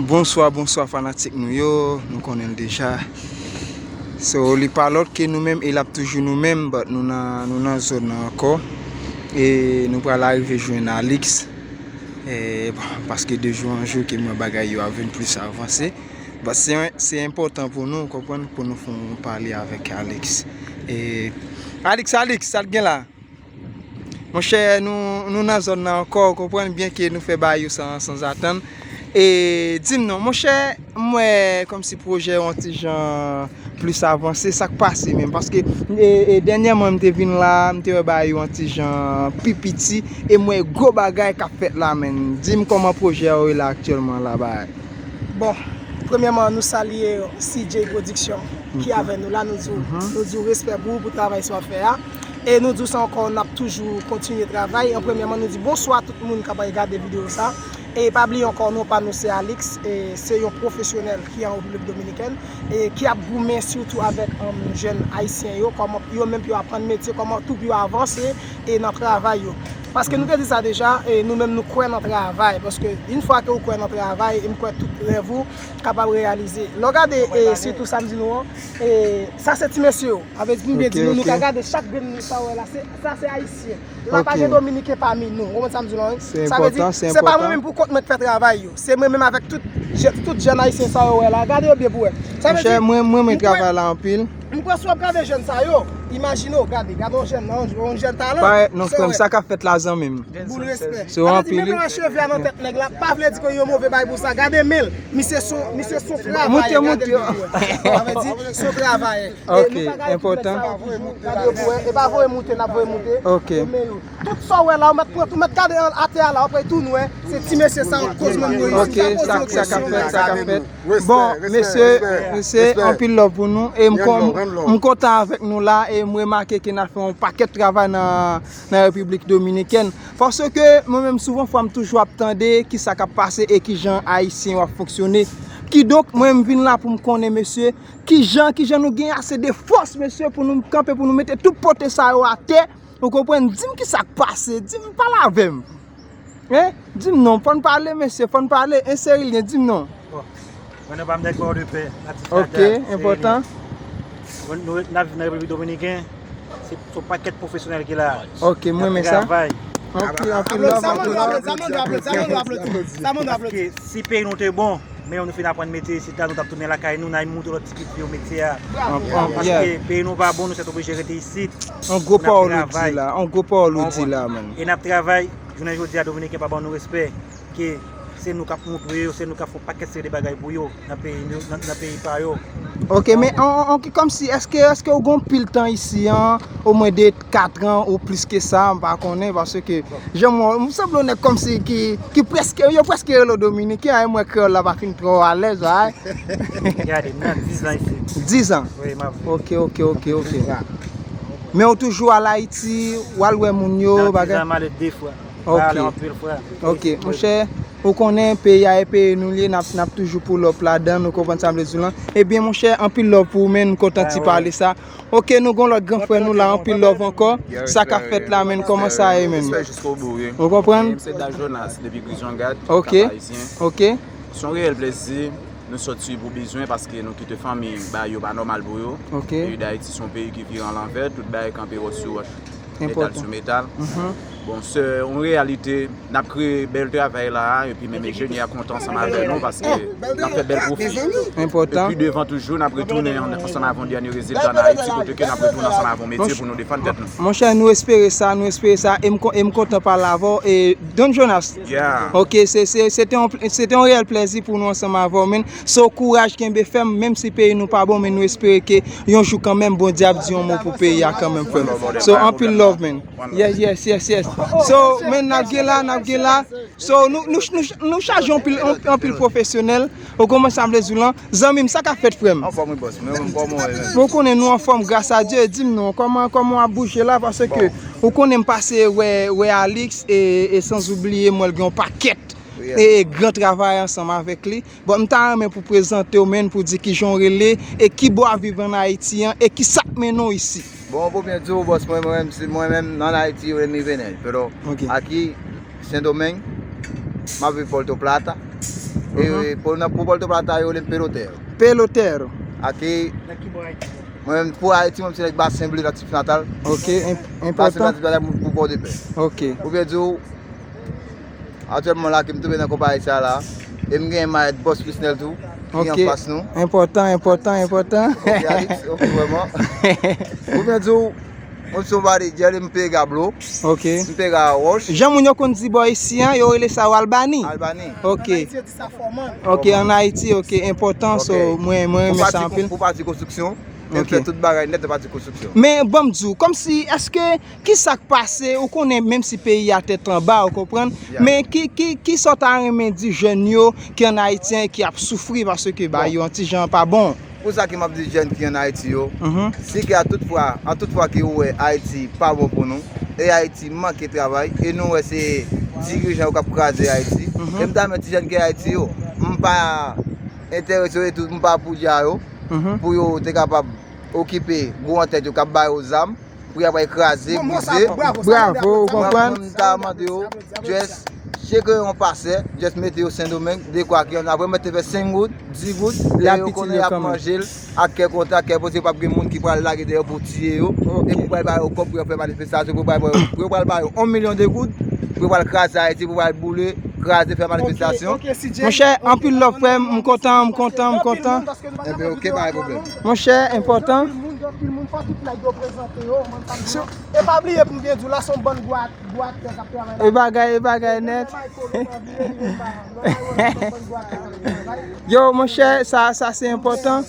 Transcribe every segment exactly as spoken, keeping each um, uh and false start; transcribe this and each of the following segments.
Bonswa, bonswa fanatik nou yo, nou konnen l deja. So, li pa lòt ke nou menm, e l ap toujou nou menm, but nou nan, nou nan zòn nan ankò. E nou pral arive jwenn Alix. E, bon, paske de jou an jou ke m wè bagay yo ap vin plis avanse. But se, se enpòtan pou nou, konprann, pou nou fè yon pale avèk Alix. E, Alix, Alix, sa k gen la? Monchè, nou, nou nan zòn nan ankò, ou konprann, byen ke nou fè bagay yo san, sanzatann. E di m non, monchè, m wè kòmsi pwojè yo yon ti jan plis avanse, sa k pase menm? Paske, e, e, dènyèman m te vin la, m te wè bagay yo yon ti jan pi piti, e m wè gwo bagay k ap fèt la, menm. Di m kòman pwojè yo ye la aktyèlman la, bagay. Bon, premyèman, nou salye C J Production ki avè nou la, nou di w, nou di w respè pou ou pou travay sa w ap fè a. E nou di w sa ankò, n ap toujou kontinye travay. An premyèman, nou di bonswa tout moun k ap gade videyo sa. E pa bliye ankò, non pa nou se Alix, e se yon pwofesyonèl ki an Repiblik Dominikèn, e ki ap goumen sitou avèk, um, jèn ayisyen yo, kòman yo menm pou yo aprann metye, kòman tou pou yo avanse e nan travay yo. Paske nou te di sa deja, e nou menm nou kwè nan travay. Paske yon fwa ke ou kwè nan travay, e m kwè tout rèv ou kapab reyalize. Lè w gade, e sitou sa m di nou an, e sa se ti mesye yo. Sa vle di, m byen di nou, nou ka gade chak grenn sa w wè la, se, sa se ayisyen. La pa gen dominiken pami nou. Ou konprann sa m di w la, wi? Sa vle di, se pa mwen menm pou kont mwen k fè travay yo. Se mwen menm avèk tout, tout jèn ayisyen sa w wè la. Gade yo byen pou wè. Sa vle di, mwen, mwen renmen travay la anpil. M kwè si w ap gade jèn sa yo, imajine w, gade, gade yon jèn nan, yon jèn talan. Parèt non, frè m, sa k ap fèt la, zanmi m? Boul respè. Sa vle di, menm lè w wè cheve a nan tèt nèg la, pa vle di ke yon move bagay pou sa. Gade men l, misye son, misye son travayè, gade l byen pou wè. Sa vle di, son travayè. Ok, enpòtan. Gade yo pou wè, e pa voye moute, n ap voye moute. Ok. Men yo. Tout sa w wè la, ou mèt pran, ou mèt gade atè a la, w ap wè tou nwè. Se ti mesye sa yo k koz mwen mwen. Ok, sa, sa k ap fèt, sa k ap fèt. Bon, mesye, mesye, anpil love pou nou. E m kon-, m kontan avèk nou la. E m remake ke n ap fè yon pakèt travay nan, nan Repiblik Dominikèn. Paske mwen menm, souvan fwa, m toujou ap tande kisa k ap pase e kijan Ayisyen yo ap fonksyone. Kidonk, mwen, m vin la pou m konnen, mesye, kijan, kijan nou gen ase de fòs, mesye, pou nou kanpe, pou nou mete tout pote sa yo atè. Ou konprann? Di m kisa k pase. Di m, pale avè m. Hein? Di m non, fò n pale, mesye, fò n pale. Hein, Serilyen, di m non. Bon, mwen non pa m nèg Port-de-Paix, natif Ok, enpòtan. Nou, nou, n ap viv nan Repiblik Dominiken, se, se yon pakèt pwofesyonèl ki la. Ok, mwen renmen sa. Anpil, anpil love, anpil love. Sa moun yo aplodi, sa moun yo aplodi, sa moun yo aplodi. Si peyi nou te bon, men nou fin aprann metye isit la, nou t ap tounen lakay nou, n a montre lòt ti pitit yo metye a. Anpil, Paske peyi nou pa bon, nou sèt oblije rete isit. Yon gwo pawòl ou di la, yon gwo pawòl ou di la, man. E n ap travay, jounen jodi a, Dominiken pa ban nou respè. Ke se nou k ap montre yo, se nou k ap fè yon pakèt seri de bagay pou yo nan peyi nou, nan, nan peyi pa yo. Ok, men an, an, an, kòmsi, èske, èske ou gen pil tan isi an, omwen de, kat an ou plis ke sa, m pa konnen, paske jan m wè w, m sanble yon nèg kòmsi ki, ki prèske, yo prèske rele w Dominiken, a, e m wè kreyòl la pa fin twò alèz, a. Gade, m nan diz an isi. Diz an? Wi, m ap. Ok, ok, ok, ok. Men ou toujou al Ayiti, w al wè moun yo, bagay. Nan diz an, m ale de fwa. Ok. Ok, monchè, ou konnen peyi a e peyi nou li ye, n ap, n ap toujou pull up ladan, ou konprann sa m vle di w lan. Ebyen, monchè, anpil love pou ou, menn, m kontan ti pale sa. Ok, nou gon lòt gran frè nou la, anpil love ankò. Sa k ap fèt la, menn, kòman sa ye, menn? Ou konprann? Se Dal Jonas, depi Grizon Gad, Ok. Kap Ayisyen. Ok. Se yon reyèl plezi. Nou sòti pou bizwen paske nou kite fanmi ba yo pa nòmal pou yo. Ok. Peyi Dayiti se yon peyi ki vire an lanvè, tout bagay kanpe wòch sou wòch, metal Enpòtan. Sou metal. Bon, se yon reyalite, n ap kreye bèl travay la a, epi menm enjenyè a kontan ansanm avè nou paske n ap fè bèl pwofi. Enpòtan. Epi devan toujou, n ap retounen an- ansanm avè yon dènye rezilta an Ayiti, kote ke n ap retounen ansanm avè yon metye pou nou defann tèt nou. Monchè, nou espere sa, nou espere sa, e m kon- e m kontan pale avè w, e Don Jonas. Yeah. Ok, se, se, se te yon, se te yon reyèl plèzi pou nou ansanm avè w, menn. So, kouraj, kenbe fèm, menm si peyi nou pa bon, men nou espere ke yon jou kanmenm, Bondye ap di yon mo pou peyi a kanmenm, frè m. So, anpil love, menn. Yes, yes, yes, yes. So, menn, n ap gen la, n ap gen la. So, nou, nou, nou, nou chaje anpil, anpil pwofesyonèl. Ou konprann sa m vle di w lan? Zanmi m, sa k ap fèt, frè m? Anfòm, wi, bòs. Mwen menm, kòman w ye, menn? Mwen konnen nou anfòm, gras a Dye. Di m non, kòman, kòman w ap bouje la? Paske ou konnen m pase wè, wè Alix e, e sanzoubliye m wè l gen yon pakèt e, e gran travay ansanm avèk li. Bon, m ta renmen pou prezante w, menn, pou di kijan w rele e ki bò w ap viv ann Ayiti an e kisa k mennen w isi. Bon, pou byen di w, bòs, mwen, mwen menm, si mwen menm, nan Ayiti, yo rele m Juvenel. Pero, Ok. Aki, Sendomeng, m ap viv Pòtoplata. E pou nan pou Pòtoprens ta yo, le pelotero. Pelotero. Aki, mwen menm pou Ayiti, mwen se nèg Basen Ble, Latif Natal. Ok, enpòtan. Basen Ble, Latif Natal, pou Pòdepè. Ok. Ou byen di w, aktyèlman la, ke m tonbe nan konpayi sa la, e m gen mayèt Bòs Frisnèl tou, ki anfas nou. Enpòtan, enpòtan, enpòtan. Ok, Alex, ok, vrèman. Ou byen di w, mwen se yon body girl, m pega blo. Ok. M pega wòch. Jan moun yo konn di bò isi an, yo rele sa yo Albani. Albani. Ok. Ayiti yo di sa fòman. Ok, an Ayiti, ok, enpòtan, so mwen, mwen renmen sa anpil. Pou pati konstriksyon, e m fè tout bagay nèt nan pati konstriksyon. Men, ban m di w, kòmsi, èske, ki sa k pase, ou konnen, menm si peyi a tèt anba, ou konprann, men ki, ki, ki sa w ta renmen di jèn yo ki an Ayiti an e ki ap soufri paske ba yo yon ti jan pa bon? Pou sa ke m ap di jèn ki an Ayiti yo, si ke a tout fwa, an tout fwa ke ou wè Ayiti pa bon pou nou, e Ayiti manke travay, e nou wè se dirijan yo k ap kraze Ayiti, e m ta renmen ti jèn ki Ayiti yo, m pa enterese yo ditou, m pa pou di a yo, pou yo te kapab okipe gwo antèt yo k ap ba yo zam, pou y ap al kraze, brize. Bravo, ou konprann? Mwen, m ta mande yo, just, cheke yon pasè, just mete yo Sendomeng, dekwa ke y ann apre mete fè senk goud, dis goud, e yo konnen y ap manje l ak kè kontan, ak kè poze, p ap gen moun ki pral lage dèyè yo pou tiye yo, e pou pral ba yo kòb pou yo fè manifestasyon, pou pral ba yo, pou yo pral ba yo yon milyon de goud, pou yo pral kraze Ayiti, pou yo pral boule, kraze, fè manifestasyon. Monchè, anpil love frè m, m kontan, m kontan, m kontan. Ebyen, ok, pa gen pwoblèm. Monchè, enpòtan. Anpil moun, anpil moun, fò tout nèg yo prezante yo, mwen, sa m di yo. E pa bliye pou m byen di w, la se yon bann gwo ak-, gwo aktè k ap travay la. E bagay, e bagay nèt. Yo, monchè, sa, sa se enpòtan.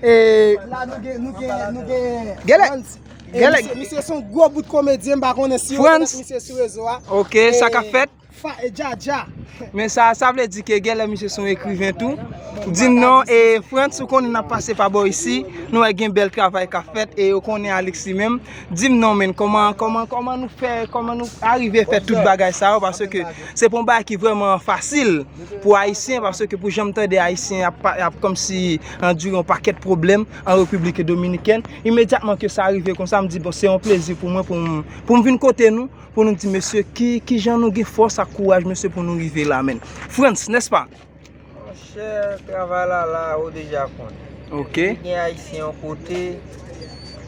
E la, nou gen, nou gen, nou gen Frantz. E misye, misye se yon gwo bout komedyen, m pa konnen si yo konèt misye sou rezo a. Ok, sa k ap fèt? Fa-, e, Dja Dja. Men sa, sa vle di ke genlè misye se yon ekriven tou. Di m non, e, Frantz, ou konnen n ap pase pa bò isi, nou wè gen bèl travay k ap fèt, e ou konnen Alex li menm. Di m non, men kòman, kòman, kòman nou fè, kòman nou arive fè tout bagay sa yo, paske se pa yon bagay ki vrèman fasil pou Ayisyen, paske pou jan m tande Ayisyen ap pa-, ap kòmsi andire yon pakèt pwoblèm an Repiblik Dominikèn, imedyatman ke sa rive konsa, m di, bon, se yon plezi pou mwen pou m, pou m vin kote nou, pou nou di, mesye, ki, ki jan nou gen fòs ak kouraj, mesye, pou nou rive la, menn. Frantz, nèspa? Monchè, travay la, la, ou deja konnen. Ok. Depi gen Ayisyen yon kote,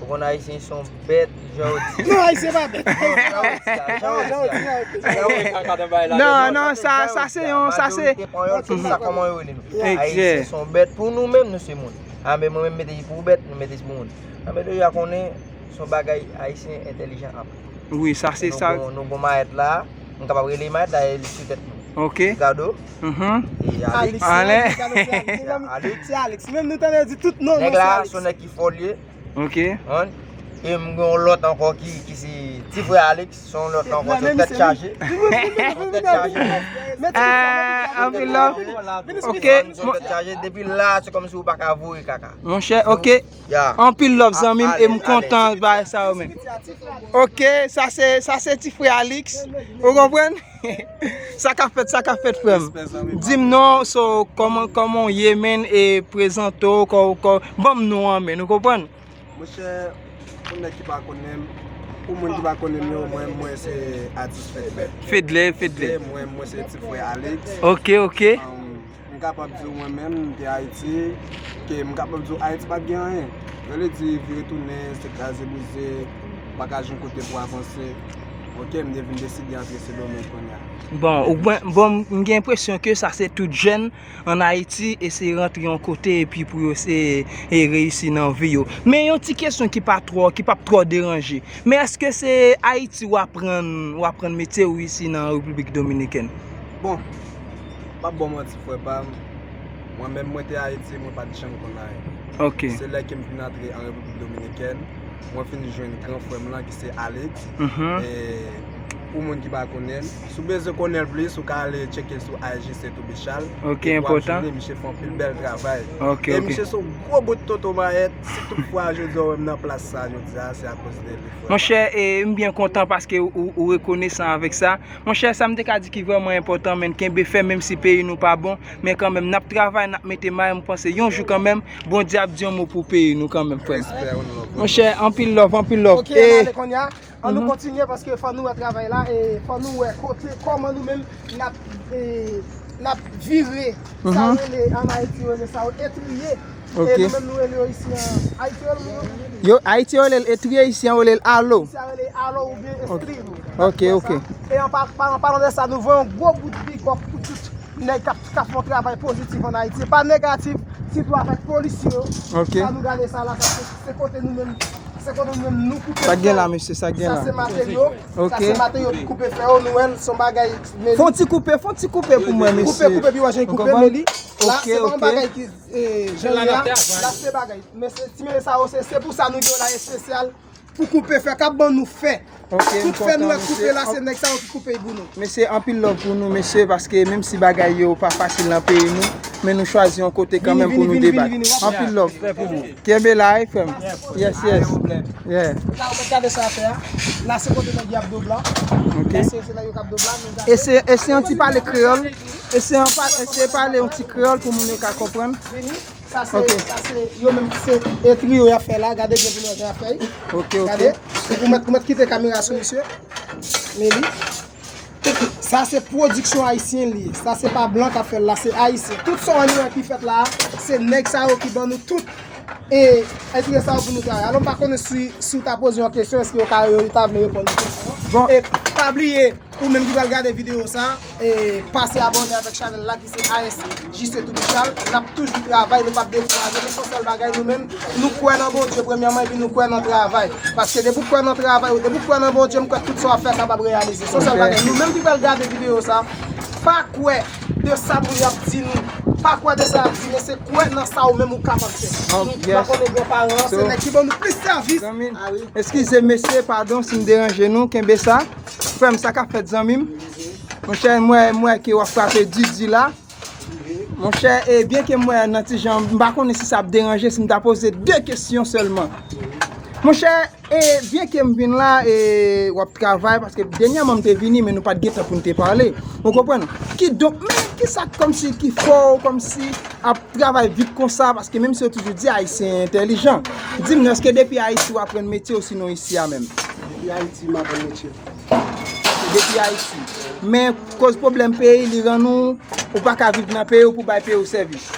ou konn Ayisyen se yon bèt, jan yo di. Non, Ayisyen pa bèt. Non, jan yo di sa, jan yo di sa. Jan yo di sa. Non, non, sa, sa se yon, sa se. Majorite panyòl, se sa kòman yo rele nou. Ayisyen se yon bèt. Pou nou menm, nou se moun. A, men mwen menm, mete pou bèt, nou mete pou moun. A, men deja konnen, se yon bagay Ayisyen entèlijan anpil. Wi, sa se sa. Nou gon, nou gon mayèt la, m kapab rele mayèt la, e li sou tèt nou. Ok. Ricardo. Mhm. E Alex. Alex. Alex. Se Alex. Menm nou tande di tout non, nèg la, se yon nèg ki fò l ye. Ok. Konprann? E m gen yon lòt ankò ki, ki se ti frè Alex, se yon lòt ankò, se yon tèt chaje. Tèt chaje. Ah, anpil love. Ok. Se yon tèt chaje, depi la, se kòmsi ou pa ka voye kaka. Monchè, ok. Ya. Anpil love, zanmi m, e m kontan bagay sa yo, men. Ok, sa se, sa se ti frè Alex. Ou konprann? Sa k ap fèt, sa k ap fèt, frè m. Di m non, so, kòman, kòman w ye, men, e prezante w, kò, kò, ban m non an, men, ou konprann? Monchè, pou nèg ki pa konnen m, pou moun ki pa konnen m yo, mwen, mwen se atis Fedlè. Fedlè, Fedlè. Mwen, mwen se ti frè Alex. Ok, ok. Um, M kapab di w mwen menm, m te Ayiti, ke m kapab di w Ayiti pa t gen anyen. Yo vle di vire tounen, se kraze brize, pa ka jwenn kote pou avanse. Ok, m te vin deside antre Sendomeng kounye a. Bon, ou, bon, bon, m gen enpresyon ke sa se tout jèn an Ayiti, eseye rantre yon kote epi pou yo se, e reyisi nan vi yo. Men yon ti kesyon ki pa twò, ki p ap twò deranje. Men èske se Ayiti w aprann, w aprann metye w isi nan Repiblik Dominikèn? Bon, m p ap ba w manti, frè pa m. Mwen menm, mwen te Ayiti, mwen pa t janm konn anyen. Ok. Se lè ke m vin antre an Repiblik Dominikèn, mwen fin jwenn gran frè m lan ki se Alex. Mhm. E pou moun ki pa konnen l, si w bezwen konnen l plis, ou ka ale tcheke l sou I G, se Toubichal. Ok, enpòtan. Misye fè anpil bèl travay. Ok, ok. E misye se yon gwo bout tonton mayèt. Si toutfwa jodi a w wè m nan plas sa jodi a, se akoz de li, frè. Monchè, e, m byen kontan paske ou, ou rekonesan avèk sa. Monchè, sa m te ka di ki vrèman enpòtan, men kenbe fèm, menm si peyi nou pa bon, men kanmenm, n ap travay, n ap mete may, m panse yon jou kanmenm, Bondye ap di yon mo pou peyi nou kanmenm, frè m. Respè, one love, one love. Monchè, anpil love, anpil love. Ok, e, n ale kounye a. An nou kontinye paske fò nou wè travay la, e fò nou wè kote, kòman nou menm, n ap, e, N ap vire. Sa yo rele, ann Ayiti, yo rele sa yo etriye. E nou menm, nou rele yo isi an Ayiti, yo rele yo. Yo, Ayiti, yo rele l etriye, isi an, yo rele l alo. Isi an, yo rele alo oubyen estribo. Ok, ok. E an pa, pa, an palan de sa, nou voye yon gwo bout big up pou tout nèg k ap, k ap fè yon travay pozitif ann Ayiti. Pa negatif, sitou avèk polisye yo. Ok. Sa nou gade sa la, sa se, se kote nou menm, se kote nou menm nou koupe fè yo. Sa k gen la, mesye, sa k gen la? Sa se materyo. Ok. Sa se materyo pou koupe fè yo, nou wè l, se yon bagay. Fè yon ti koupe, fè yon ti koupe pou mwen, mesye. Koupe, koupe, pi wè jan l koupe, men li. La, se pa yon bagay ki, e, jan li a. La, se bagay. Men se, ti mesye sa yo, se, se pou sa nou gen yo la espesyal. Pou koupe fè, k ap ban nou fè. Ok, m kontan, mesye. Tout fè nou wè koupe la, se nèg sa yo ki koupe l pou nou. Mesye, anpil love pou nou, mesye, paske menm si bagay yo pa fasil nan peyi nou, men nou chwazi yon kote kanmenm pou nou debat. Anpil love. Kenbe la, wi, frè m. Yes, yes. Yeah. La, ou mèt gade sa fè a. La, se kote nèg y ap dobla. Ok. La, se, se nèg yo k ap dobla, men e se, e se yon ti pale kreyòl. E se yon pa, e se pale yon ti kreyòl pou moun yo ka konprann. Sa se, sa se yo menm, se etriyo y ap fè la. Gade byen pou nou wè jan y ap fè l. Ok, ok. Gade. Ou mèt, ou mèt kite kamera sou misye. Men li. Sa se pwodiksyon ayisyen li ye. Sa se pa blan k ap fè l la, se ayisyen. Tout sa w wè nou wè ki fèt la a, se nèg sa yo ki ban nou tout, e, entè sa yo pou nou travay. Alò, m pa konnen si, si w ta poze yon kesyon, èske yo ka, yo ta vle reponn yon kesyon. Bon. E pa bliye, ou menm ki pral gade videyo sa, e, pase abòne avèk chanèl la ki se A S J C Toubichal. N ap toujou travay, nou p ap dekouraje, men se yon sèl bagay, nou menm, nou kwè nan Bondye premyèman, epi nou kwè nan travay. Paske depi w kwè nan travay, depi w kwè nan Bondye, m kwè tout sa w ap fè kapab reyalize. Se yon sèl bagay. Nou menm ki pral gade videyo sa, pa kwè de sa moun yo ap di nou, pa kwè de sa y ap di, men se kwè nan sa ou menm ou kapab fè. Nou, nou pa konnen granparan an, se nèg ki ban nou plis sèvis. Zanmi m, eskize mesye, padon si m deranje nou, kenbe sa. Frè m, sa k ap fèt, zanmi m? Monchè, m wè, m wè ke w ap frape di di la. Monchè, e byen ke m wè nan ti jan, m pa konnen si sa ap deranje si m ta poze de kesyon sèlman. Monchè, e byen ke m vin la, e w ap travay, paske dènyèman m te vini, men nou pa t gen tan pou n te pale. Ou konprann? Kidonk, men kisa k kòmsi ki fè w kòmsi ap travay vit konsa, paske menm si yo toujou di Ayisyen entèlijan, di m non, èske depi Ayiti w aprann metye w, sinon isi a menm? Depi Ayiti, m aprann metye. Depi Ayiti. Men koz pwoblèm peyi, li rann ou, ou pa ka viv nan peyi w pou bay peyi w sèvis.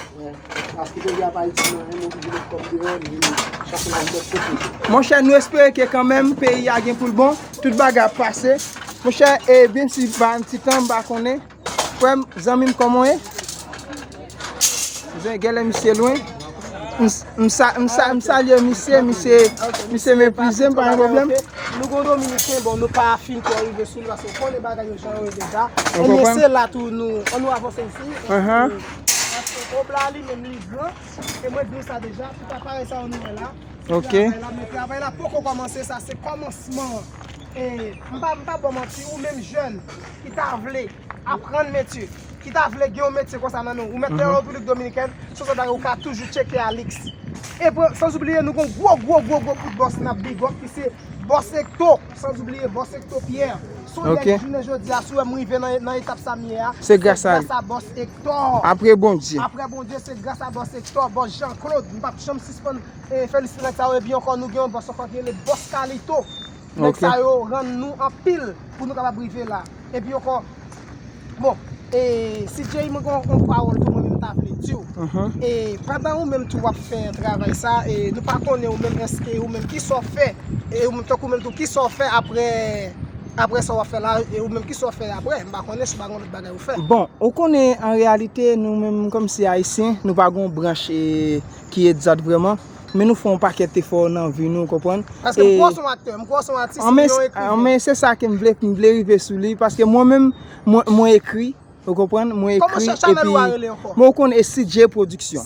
Paske peyi a pa itil mwen, m oblije met kòb deyò, m vin chache lavi lòt kote. Monchè, nou espere ke kanmenm peyi a gen pou l bon, tout bagay ap pase. Monchè, e menm si ba m ti tan, m pa konnen. Frè m, zanmi m, kòman w ye? Zen, genlè misye lwen. M, m sa, m sa, m salye misye, misye, misye meprize m, pa gen pwoblèm. Nou gon Dominiken, bon, nou pa fin twò rive sou li, paske w konnen bagay yo jan yo ye deja. Ebyen, se la tou nou, an nou avanse isi. Paske obla li menm li gran, e mwen di nou sa deja, tout aparèy sa yo nou wè la, se travay la, men travay la poko kòmanse, sa se kòmansman. E m pa, m pa ba w manti, ou menm jèn ki ta vle aprann metye, ki ta vle gen yon metye konsa nan men w, ou mèt nan Repiblik Dominikèn, se yon bagay ou ka toujou tcheke Alix. E pou, sanzoubliye, nou gon gwo, gwo, gwo, gwo bout bòs n ap big up, ki se Bòs Hector, sanzoubliye Bòs Hector Pierre. Se yon nèg jounen jodi a, si w wè m rive nan, nan etap sa m ye a, se gras a Bòs Hector. Apre Bondye. Apre Bondye, se gras a Bòs Hector, Bòs Jean Claude. M p ap janm sispann, e, felisite nèg sa yo. Epi ankò, nou gen yon bòs ankò ki rele Bòs Kalito. Nèg sa yo rann nou anpil pou nou kapab rive la. Epi ankò, bon, e, C J, mwen gen yon pawòl tou mwen menm ta vle di w. E pandan ou menm tou w ap fè travay sa, e nou pa konnen ou menm, èske ou menm, kisa w fè, e ou menm, tankou ou menm tou, kisa w fè apre, apre sa w ap fè la, e ou menm, kisa w fè apre? M pa konnen si w pa gen lòt bagay ou fè. Bon, ou konnen, an reyalite, nou menm kòmsi Ayisyen, nou pa gen yon branch, e, ki egzat vrèman. Men nou fè yon pakèt efò nan vi nou, w konprann? Paske m kwè w se yon aktè, m kwè w se yon atis, m gen yon ekriven. Men se sa ke m vle, m vle rive sou li, paske mwen menm, mwen, mwen ekri, w konprann? Mwen ekri, epi, men w konn, e C J Production.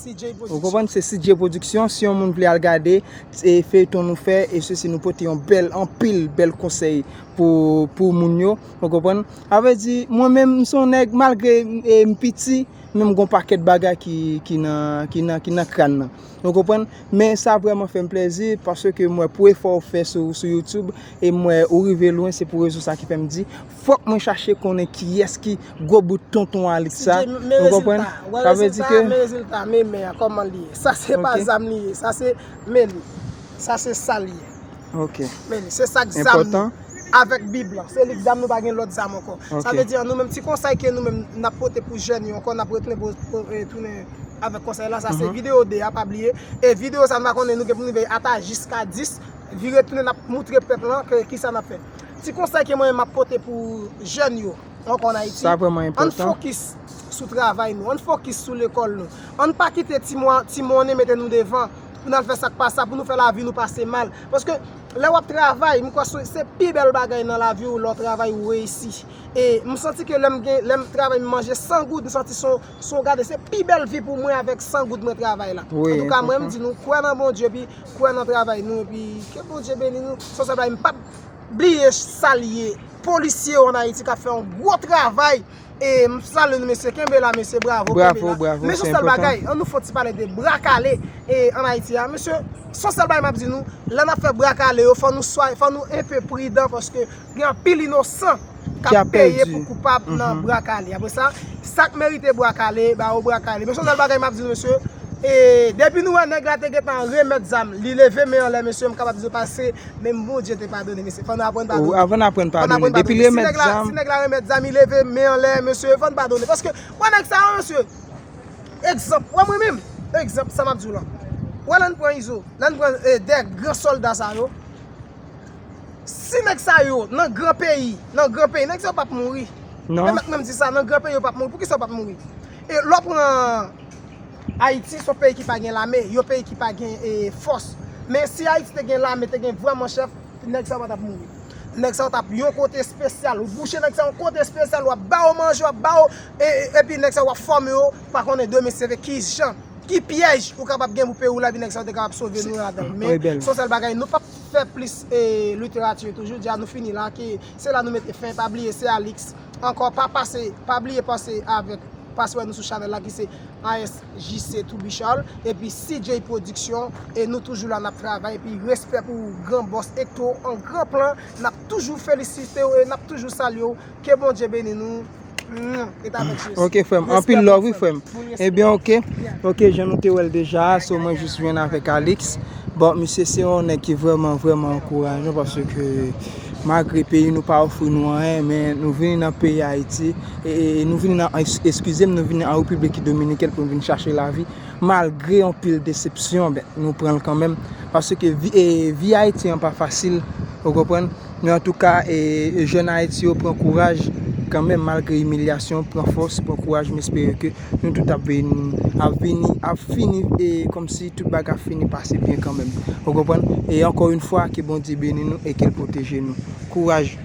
Ou konprann? Se C J Production. Si yon moun vle al gade, e feyton nou fè, e sesi nou pote yon bèl, anpil bèl konsèy pou, pou moun yo, w konprann? Sa vle di, mwen menm, m se yon nèg, malgre, e, m piti, men m gon pakèt bagay ki, ki nan, ki nan, ki nan kràn nan. Ou konprann? Men sa vrèman fè m plèzi, paske m wè pou efò w fè sou, sou YouTube, e m wè ou rive lwen, se pou rezon sa ki fè m di, fòk mwen chache konnen kiyès ki gwo bout tonton Alix sa. Ou konprann? Sa vle di ke men rezilta, men men an, kòman li ye? Sa se pa zam li ye, sa se men li. Sa se sa li ye. Ok. Men li, se sa k zam li. Enpòtan. Avèk Bib lan. Se lik zam, nou pa gen lòt zam ankò. Sa vle di, nou menm, ti konsèy ke nou menm n ap pote pou jèn yo ankò, n ap retounen pou, pou, eh, tounen avèk konsèy la. Sa se videyo de a, pa bliye. E videyo sa, nou pa konnen, nou gen pou nou rive ata jiska dis. Vire tounen, n ap moutre pèp lan ke kisa n ap fè. Ti konsèy ke mwen menm m ap pote pou jèn yo ankò an Ayiti. Sa vrèman enpòtan. Ann fokis sou travay nou, ann fokis sou lekòl nou. Ann pa kite ti mwa-, ti monnen mete nou devan pou n al fè sa k pa sa, pou nou fè lavi nou pase mal. Paske lè w ap travay, m kwè se, se pi bèl bagay nan lavi w, lè w travay ou reyisi. E m santi ke lè m gen, lè m travay m manje san goud, m santi se yon, se yon gade, se pi bèl vi pou mwen avèk san goud mwen travay la. Antouka, mwen m di nou, kwè nan Bondye, epi kwè nan travay nou, epi ke Bondye beni nou. Sòsyè bay m p ap bliye salye polisye yo an Ayiti k ap fè yon gwo travay. E m salye nou, mesye. Kenbe la, mesye. Bravo, kenbe la. Mesye, sèl bagay, an nou fè yon ti pale de bra kale, e, an Ayiti a. Mesye, se yon sèl bagay m ap di nou, lè n ap fè bra kale yo, fò nou swa, fò nou enpe pridan, paske gen anpil inosan k ap peye pou koupab nan bra kale. Apre sa, sa k merite bra kale, ba yo bra kale. Mesye, se yon sèl bagay m ap di nou, mesye. E depi nou wè nèg la te gentan remèt zam, li leve men anlè, mesye, m kapab di nou pase, menm Bondye te padone, mesye. Fò nou aprann padone. Aprann padone. Depi l remèt zam. Si nèg la remèt zam, li leve men anlè, mesye, fò n padone. Paske, wè nèg sa yo, mesye. Egzanp, wè mwen menm. Egzanp, sa m ap di w la. Wè lè n pran Izo, lè n pran, eh, de gran sòlda sa yo. Si nèg sa yo, nan gran peyi, nan gran peyi, nèg sa yo p ap mouri. Non. E mèt menm di sa, nan gran peyi yo p ap mouri. Poukisa yo p ap mouri? E lè w pran Ayiti, se yon peyi ki pa gen lame, yon peyi ki pa gen, eh, fòs. Men si Ayiti te gen lame, te gen vrèman chèf, nèg sa yo pa t ap mouri. Nèg sa yo t ap yon kote espesyal. Ou bouche nèg sa yo yon kote espesyal, w ap ba yo manje, w ap ba yo, e, e, epi nèg sa yo w ap fòme yo, pa konnen demen se ki jan, ki pyèj ou kapab gen pou peyi w la, epi nèg sa yo te kapab sove nou ladan l. Men, se yon sèl bagay, nou p ap fè plis, e, literati toujou, di a nou fini la, ke se la nou mete fen, pa bliye, se Alix. Ankò, pa pase, pa bliye pase avèk, pase wè nou sou chanèl la ki se A S J C To Be Charles, epi C J Production, e nou toujou la, n ap travay, epi respè pou gran bòs Hector, an gran plan, n ap toujou felisite w, e n ap toujou salye w, ke Bondye beni nou, mm, e t avèk Jezi. Ok, frè m, anpil love, wi, frè m. Ebyen, ok, ok, jan nou te wè l deja, so mwen jis jwenn avèk Alix. Bon, misye se yon nèg ki vrèman, vrèman ankourajan, paske malgre peyi nou pa ofri nou anyen, men nou vini nan peyi Ayiti, e, e, e nou vini nan, es-, eskize m, nou vini an Repiblik Dominikèn pou nou vin chache lavi, malgre yon pil desepsyon, ben, nou pran l kanmenm, paske vi, e, vi Ayiti an pa fasil, ou konprann? Men antouka, e, e jèn Ayiti yo pran kouraj kanmenm, malgre imilyasyon, pran fòs, pran kouraj, m espere ke nou tout ap vin, ap vini, ap fini, e kòmsi tout bagay ap fini pase byen kanmenm. Ou konprann? E ankò yon fwa, ke Bondye beni nou e ke l pwoteje nou. Kouraj.